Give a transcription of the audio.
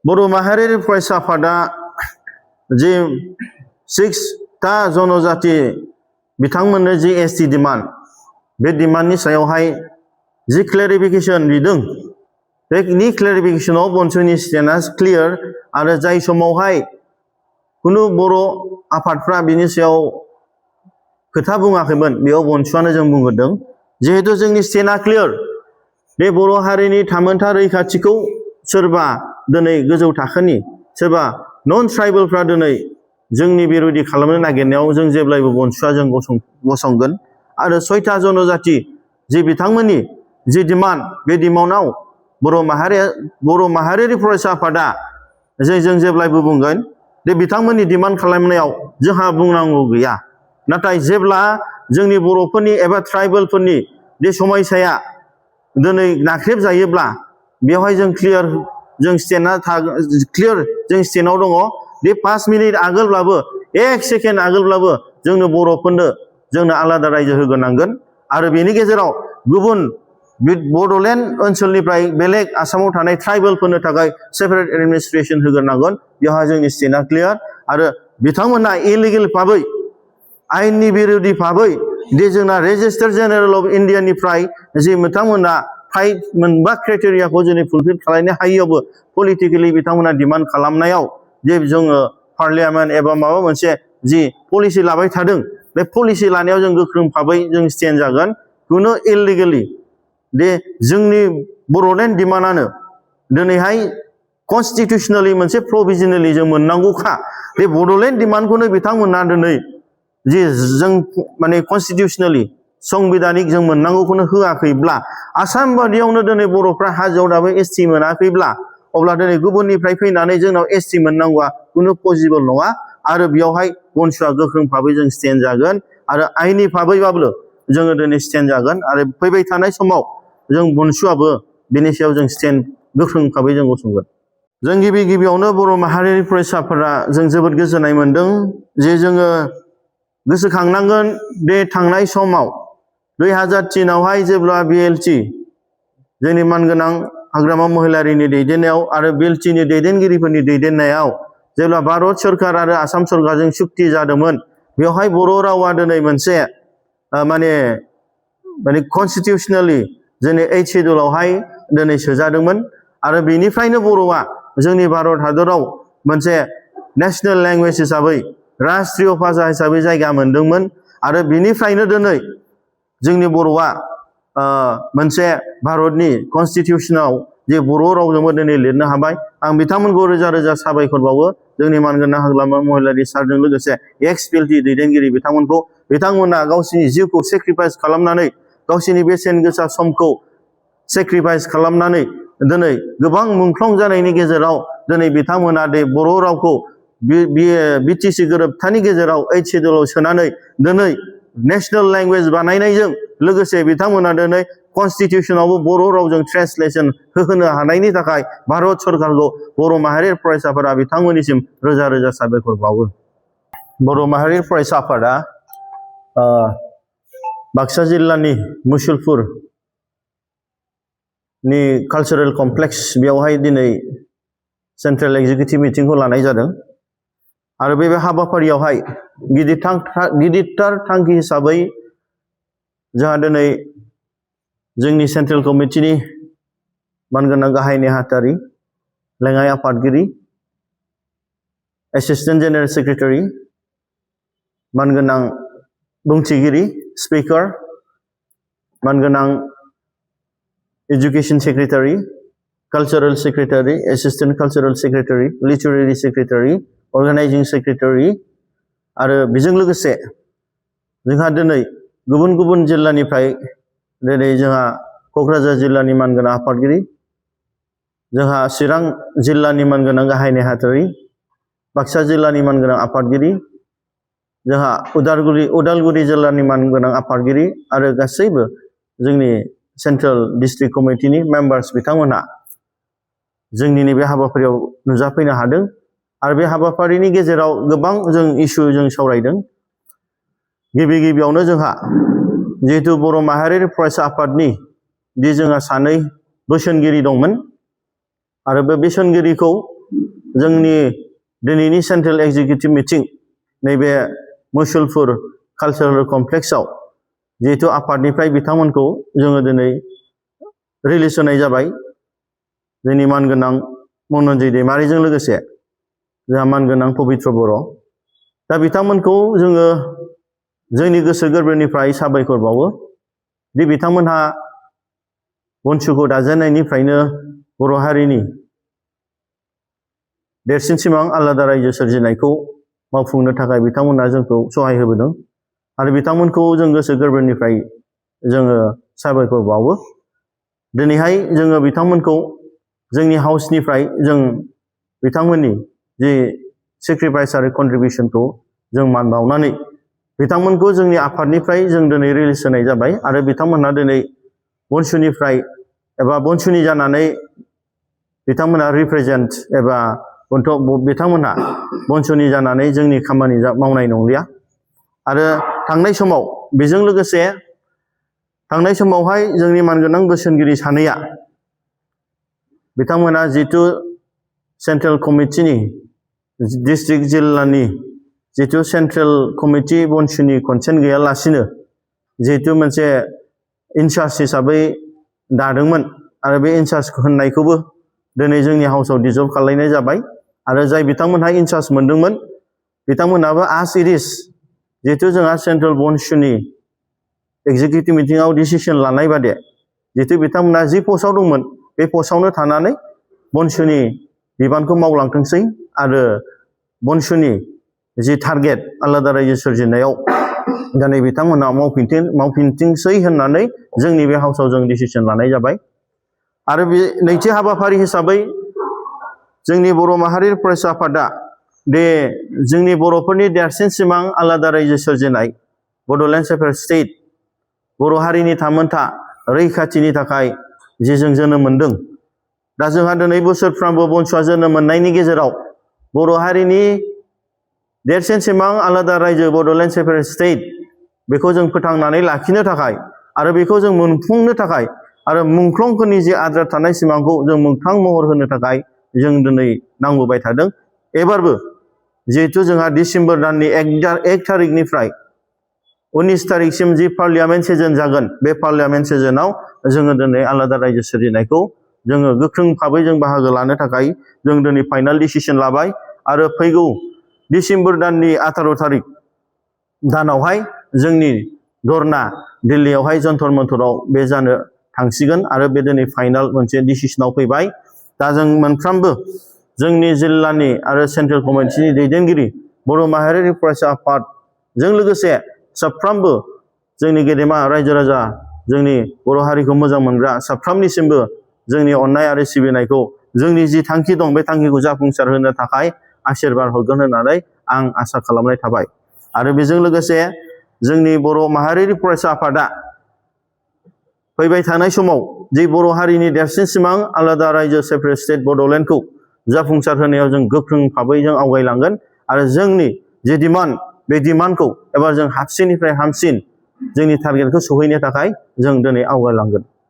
बर' माहारियारि फरायसा आफादा जे 6टा जनजाति बिथांमोननो जि एसटि डिमान्ड बे डिमान्डनि सायावहाय जि क्लेरिफिकेशन बिदों बेनि क्लेरिफिकेशनाव बनस'नि स्टेन्डआ क्लियार आरो जाय समावहाय कुनु बर' आफादफ्रा बिनि सायाव खोथा बुङाखैमोन बेयाव बनस'आनो जों बुंगोरदों जिहेतु जोंनि स्टेन्डआ क्लियार बे बर' हारिनि थामोनथा रैखाथिखौ सोरबा दिनै गोजौ थाखोनि सोरबा नन ट्राइबेलफ्रा दिनै जोंनि बिरोधि खालामनो नागिरनायाव जों जेब्लायबो बनस'आ जों गसंगोन आरो 6टा जनजाति जि बिथांमोननि जि डिमान्ड बे डिमान्डआव बर' माहारियारि फरायसा आफादा जों जेब्लायबो बुंगोन दे बिथांमोननि डिमान्ड खालामनायाव जोंहा बुंनांगौ गैया नाथाय जेब्ला जोंनि बर'फोरनि एबा ट्राइबेलफोरनि बे समयसाया दिनै नाख्रेब जायोब्ला बेवहाय जों क्लियार जों स्टेन्डआ क्लियार जों स्टेन्डआव दङ बे 5 मिनिट आगोलब्लाबो 1 सेकेन्ड आगोलब्लाबो जोंनो बर'फोरनो जोंनो आलादा रायजो होग्रोनांगोन आरो बेनि गेजेराव गुबुन बड'लेण्ड ओनसोलनिफ्राय बेलेग आसामाव थानाय ट्राइबेलफोरनो थाखाय सेपारेट एडमिनिस्ट्रेशन होग्रोनांगोन बेवहाय जोंनि स्टेन्डआ क्लियार आरो बिथांमोना इलिगेल भाबै आयेननि बिरोधि भाबै दे जोंना रेजिस्टार जेनेरेल अफ इन्डियानिफ्राय जि बिथांमोना मोनबा क्राइटेरियाखौ जोंनि फुलफिल खालामनो हायैयावबो पलिटिकेलि बिथांमोना डिमान्ड खालामनायाव जे जोङो पार्लियामेन्ट एबा माबा मोनसे जि पलिसि लाबाय थादों बे पलिसि लानायाव जों गोख्रों भाबै जों स्टेन्ड जागोन कुनु इलिगेलि दे जोंनि बड'लेण्ड डिमान्डआनो दिनैहाय कनस्टिटिउसनेलि मोनसे प्रभिजनेलि जों मोननांगौखा बे बड'लेण्ड डिमान्डखौनो बिथांमोना दिनै जि जों माने कनस्टिटिउसनेलि संबिधानिक जों मोननांगौखौनो होआखैब्ला आसाम बादियावनो दिनै बर'फ्रा हाजोआव दाबो एसटि मोनाखैब्ला अब्ला दिनै गुबुननिफ्राय फैनानै जोंनाव एसटि मोननांगौआ कुनु पसिबल नङा आरो बेयावहाय बनस'आ गोख्रों भाबै जों स्टेन्ड जागोन आरो आइनि भाबैबाबो जोङो दिनै स्टेन्ड जागोन आरो फैबाय थानाय समाव जों बनस'आबो बेनि सायाव जों स्टेन्ड गोख्रों भाबै जों गसंगोन जों गिबियावनो बर' माहारियारि फरायसाफोरा जों जोबोद गोजोननाय मोनदों जे जोङो गोसोखांनांगोन बे थांनाय समाव 2003आवहाय जेब्ला बिएलटि जोंनि मानगोनां हाग्रामा महिलारिनि दैदेननायाव आरो बिएलटिनि दैदेनगिरिफोरनि दैदेननायाव जेब्ला भारत सरकार आरो आसाम सरकारजों सुक्ति जादोंमोन बेवहाय बर' रावा दिनै मोनसे माने कनस्टिटिउसनेलि जोंनि 8 शेड्युलावहाय दिनै सोजादोंमोन आरो बेनिफ्रायनो बर'आ जोंनि भारत हादराव मोनसे नेशनेल लेंगुवेज हिसाबै राष्ट्रीय भाषा हिसाबै जायगा मोनदोंमोन आरो बेनिफ्रायनो दिनै जोंनि बर'आ मोनसे भारतनि कनस्टिटिउसनाव जे बर' रावजोंबो दिनै लिरनो हाबाय आं बिथांमोनखौ रोजा रोजा साबायखर बावो जोंनि मानगोनां हाग्रामा महिलारि सारजों लोगोसे एक्स पिएलटि दैदेनगिरि बिथांमोना गावसिनि जिउखौ सेक्रिफाइस खालामनानै गावसिनि बेसेन गोसा समखौ सेक्रिफाइस खालामनानै दिनै गोबां मुंख्लं जानायनि गेजेराव दिनै बिथांमोना दे बर' रावखौ बिटिसि गोरोबथानि गेजेराव 8 शेड्युलाव सोनानै दिनै नेशनेल लेंगुवेज बानायनायजों लोगोसे बिथांमोना दिनै कनस्टिटिउसनावबो बर' रावजों ट्रेन्सलेसन होनो हानायनि थाखाय भारत सरकारखौ बर' माहारियारि फरायसाफोरा बिथांमोननिसिम रोजा रोजा साबायखर बावो बर' माहारियारि फरायसा आफादा बाक्सा जिल्लानि मुसलपुरनि कालचारेल कमप्लेक्स बेयावहाय दिनै सेन्ट्रेल एक्जिकिउटिभ मिटिंखौ लानाय जादों आरो बे हाबाफारियावहाय गिदिरथार थांखि हिसाबै जोंहा दिनै जोंनि सेन्ट्रेल कमिटिनि मानगोनां गाहाय नेहाथारि लेङाइ आफादगिरि एसिस्टेन्ट जेनेरेल सेक्रेटारि मानगोनां बुंथिगिरि स्पिकार मानगोनां education secretary cultural secretary assistant cultural secretary literary secretary organising secretary आरो बेजों लोगोसे जोंहा दिनै गुबुन गुबुन जिल्लानिफ्राय दिनै जोंहा क'क्राझार जिल्लानि मानगोनां आफादगिरि जोंहा चिरां जिल्लानि मानगोनां गाहाय नेहाथारि बाक्सा जिल्लानि मानगोनां आफादगिरि जोंहा उदालगुरि जिल्लानि मानगोनां आफादगिरि आरो गासैबो जोंनि सेन्ट्रेल डिस्ट्रिक्ट कमिटिनि मेम्बार्स बिथांमोनहा जोंनि नैबे हाबाफारियाव नुजाफैनो हादों आरो बे हाबाफारिनि गेजेराव गोबां जों इस्यु जों सावरायदों गिबियावनो जोंहा जिहेतु बर' माहारियारि फरायसा आफादनि जोंहा सानै बोसोनगिरि दंमोन आरो बे बोसोनगिरिखौ जोंनि दिनैनि सेन्ट्रेल एक्जिकिउटिभ मिटिं नैबे मुसलपुर कालचारेल कमप्लेक्सआव जिहेतु आफादनिफ्राय बिथांमोनखौ जोङो दिनै रिलिज होनाय जाबाय जोंनि मानगोनां मनन्जय दैमारिजों लोगोसे जोंहा मानगोनां पबित्र बर' दा बिथांमोनखौ जोङो जोंनि गोसो गोरबोनिफ्राय साबायखर बावो दि बिथांमोनहा बनसुखौ दाजेननायनिफ्रायनो बर' हारिनि देरसिन सिमां आलादा रायजो सोरजिनायखौ मावफुंनो थाखाय बिथांमोनहा जोंखौ सहाय होबोदों आरो बिथांमोनखौ जों गोसो गोरबोनिफ्राय जोङो साबायखर बावो दिनैहाय जोङो बिथांमोनखौ जोंनि हाउसनिफ्राय जों बिथांमोननि जि सेक्रिफाइस आरो कन्ट्रिबिउसनखौ जों मान बावनानै बिथांमोनखौ जोंनि आफादनिफ्राय जों दिनै रिलिज होनाय जाबाय आरो बिथांमोनहा दिनै बनसुनिफ्राय एबा बनसुनि जानानै बिथांमोनहा रिप्रेजेन्ट एबा बिथांमोनहा बनसुनि जानानै जोंनि खामानि मावनाय नंलिया आरो थांनाय समाव बेजों लोगोसे थांनाय समावहाय जोंनि मानगोनां बोसोनगिरि सानैया बिथांमोना जितु सेन्ट्रेल कमिटिनि डिस्ट्रिक्ट जिल्लानि जितु सेन्ट्रेल कमिटि बनसुनि कनसेन्ट गैयालासिनो जिहेतु मोनसे इनचार्ज हिसाबै दादोंमोन आरो बे इनचार्ज होननायखौबो दिनै जोंनि हाउसआव डिजल्भ खालामनाय जाबाय आरो जाय बिथांमोनहा इनचार्ज मोनदोंमोन बिथांमोनहाबो आस इट इज जिहेतु जोंहा सेन्ट्रेल बनसुनि एक्जिकिउटिभ मिटिंआव डिसिसन लानाय बादि जिहेतु बिथांमोनहा जि पस्टआव दंमोन बे पस्टआवनो थानानै बनसुनि बिबानखौ मावलांथोंसै आरो बनसुनि जि टारगेट आलादा रायजो सोरजिनायाव दिनै बिथांमोनहा मावफिनथोंसै होननानै जोंनि बे हाउसआव जों डिसिसन लानाय जाबाय आरो बे नैथि हाबाफारि हिसाबै जोंनि बर' माहारि फरायसा आफादा बे जोंनि बर'फोरनि देरसिन सिमां आलादा रायजो सोरजिनाय बड'लेण्ड सेपारेट स्टेट बर' हारिनि थामोनथा रैखाथिनि थाखाय जि जों जोनोम मोनदों दा जोंहा दिनै बोसोरफ्रामबो बनसुआ जोनोम मोननायनि गेजेराव बर' हारिनि देरसिन सिमां आलादा रायजो बड'लेण्ड सेपारेट स्टेट बेखौ जों फोथांनानै लाखिनो थाखाय आरो बेखौ जों मोनफुंनो थाखाय आरो मुंख्लंफोरनि जि आद्रा थानाय सिमांखौ जों मोगथां महर होनो थाखाय जों दिनै नांबोबाय थादों एबारबो जिहेतु जोंहा डिसेम्बर दाननि 1 थारिखनिफ्राय 19 थारिखसिम जि पार्लियामेन्ट सेसन जागोन बे पार्लियामेन्ट सेसनाव जोङो दिनै आलादा रायजो सोरजिनायखौ जोङो गोख्रों भाबै जों बाहागो लानो थाखाय जों दिनै फाइनाल डिसिसन लाबाय आरो फैगौ डिसेम्बर दाननि 18 थारिख दानावहाय जोंनि धरना दिल्लीयावहाय जन्तर मन्तराव बे जानो थांसिगोन आरो बे दिनै फाइनाल मोनसे डिसिसनाव फैबाय दा जों मोनफ्रोमबो जोंनि जिल्लानि आरो सेन्ट्रेल कमिटिनि दैदेनगिरि बर' माहारियारि फरायसा आफादजों लोगोसे साफ्रोमबो जोंनि गेदेमा रायजो राजा जोंनि बर' हारिखौ मोजां मोनग्रा साफ्रोमनिसिमबो जोंनि अननाय आरो सिबिनायखौ जोंनि जि थांखि दं बे थांखिखौ जाफुंसार होनो थाखाय आशीर्बाद हरगोन होननानै आं आसा खालामनाय थाबाय आरो बेजों लोगोसे जोंनि बर' माहारियारि फरायसा आफादा फैबाय थानाय समाव जि बर' हारिनि देरसिन सिमां आलादा रायजो सेपारेट स्टेट बड'लेण्डखौ जाफुंसार होनायाव जों गोख्रों भाबै जों आवगायलांगोन आरो जोंनि जि डिमान्ड बे डिमान्डखौ एबा जों हाबसिननिफ्राय हामसिन जोंनि टारगेटखौ सहैनो थाखाय जों दिनै आवगायलांगोन